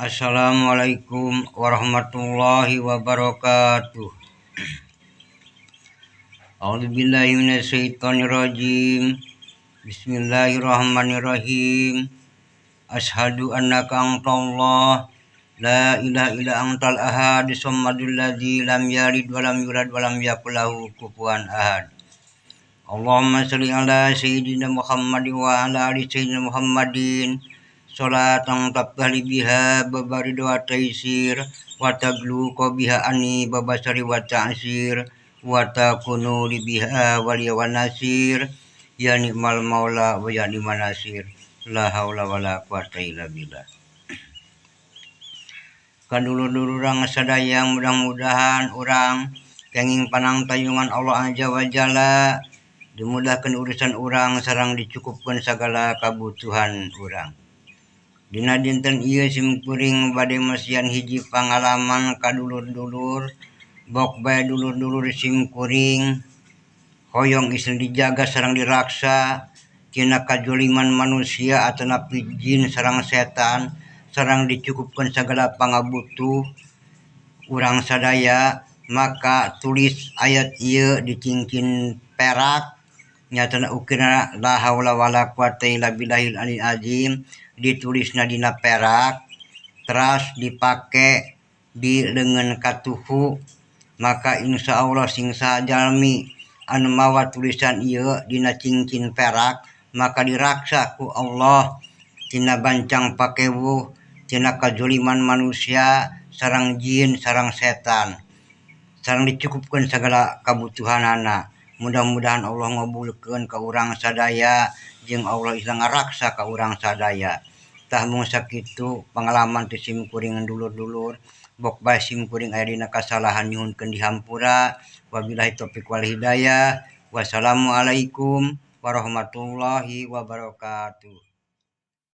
Assalamualaikum warahmatullahi wabarakatuh. A'udzubillahi minasyaitonirrajim. Bismillahirrahmanirrahim. Asyhadu annaka antallah la ilaha illa antal ahad samadul ladzi lam yalid wa lam yulad wa lam yakul lahu kufuwan ahad. Allahumma shalli ala sayyidina Muhammad wa ala ali sayyidina Muhammadin. Salatan tabtali biha babaridu wa taisir wa taglu biha ani babasari wa ta'sir wa takunu li biha wali wa nasir ya ni'mal maula wa ya ni'man nasir la haula wala quwata illa billah. Kadulur-dulur urang sadaya mudah-mudahan urang kenging panangtayungan Allah azza wa jalla, dimudahkeun urusan urang sareng dicukupkeun sagala kabutuhan urang. Dina dinten ieu simkuring bade masihan hiji pangalaman ka dulur-dulur, bok bae dulur-dulur simkuring hoyong isin dijaga sareng diraksa tina kajoliman manusia atanapi jin sareng setan, sareng dicukupkeun sagala pangabutuh urang sadaya, maka tulis ayat ieu di cincin perak nyatana ukirna la haula wala quwata illa billahil aliyil azim, ditulisna dina perak teras dipake di leungeun katuhu, maka insya Allah sing saha jalmi anu mawa tulisan ieu dina cincin perak maka diraksa ku Allah tina bancang pakewuh, tina kajoliman manusia sareng jin sareng setan, sareng dicukupkeun sagala kabutuhanana. Mudah-mudahan Allah ngabulkeun ka urang sadaya jeung Allah isa ngaraksa ka urang sadaya. Tah mung sakitu pangalaman ti simkuring dulur-dulur, bok bae simkuring aya dina kasalahan nyuhunkeun dihampura. Wabillahi taufik wal hidayah. Wassalamualaikum warahmatullahi wabarakatuh.